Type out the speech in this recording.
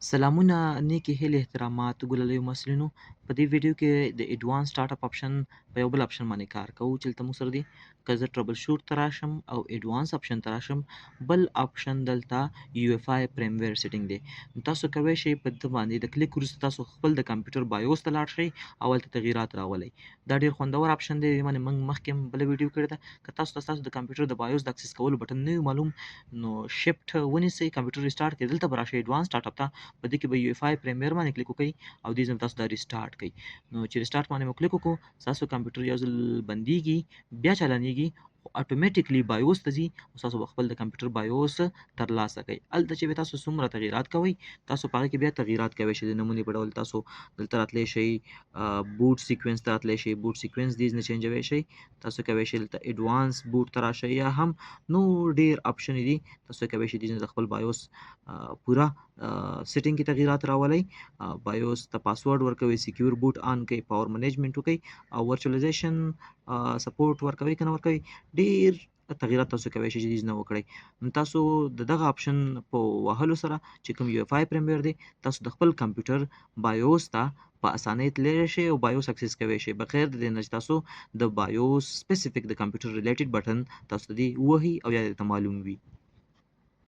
سلامونه، نیکې هیلې، احترامات ګلاليو محصلینو. په دې ویډیو کې د advance start up option په یو بل اپشن باندې کار کوو چې دلته موږ سره دي. که زه troubleshoot ته راشم او advance option ته راشم، بل اپشن دلته UEFI firmware setting دی. نو تاسو کوی شئ په ده باندې د کلیک وروسته تاسو خپل د کمپیوټر BIOS ته لاړ شئ او هلته تغیرات راولئ. دا ډېر خوندور اپشن دی. دې باندې موږ مخکې هم بله ویډیو کړې ده. که تاسو ته ستاسو د کمپیوټر د BIOS د access کولو بټن نه وي معلوم، نو shift ونیسئ، کمپیوټر restart کړئ، دلته به راشئ advance start up ته، په دې کې به UEFI firmware باندې کلیک وکړئ او دې ځای تاسو دا restart کړئ. نو چې restart باندې مو کلیک وکړو، ستاسو کمپیوټر یو ځل بندیږي، بیا چالانیږي، خو automatically BIOS ته ځي او تاسو به خپل د کمپیوټر BIOS ترلاسه کړئ. هلته چې به تاسو څومره تغیرات کوئ، تاسو په هغه کې بیا تغیرات کوی شئ. د نمونې په ډول تاسو دلته راتلی شئ، boot sequence ته راتلی شئ، boot sequence دې نه چینجوی شئ. تاسو کوی شئ دلته advance boot ته راشئ یا هم نور ډېر اپشن دي. تاسو کوی شئ دې نه د خپل BIOS پوره setting کې تغیرات راولئ، BIOS ته پاسورډ ورکوئ، secure boot on کړئ، power management وکړئ او virtualization support ورکوئ که نه ورکوئ. ډېر تغیرات تاسو کوی شئ چې دې نه وکړئ. نو تاسو د دغه اپشن په وهلو سره چې کوم UEFI firmware دی، تاسو د خپل کمپیوټر BIOS ته په اسانۍ تللی شئ او BIOS access کوی شئ، بغیر د دې نه چې تاسو د BIOS specific د کمپیوټر related بټن تاسو ته دې ووهي او یا دې ته معلوم وي.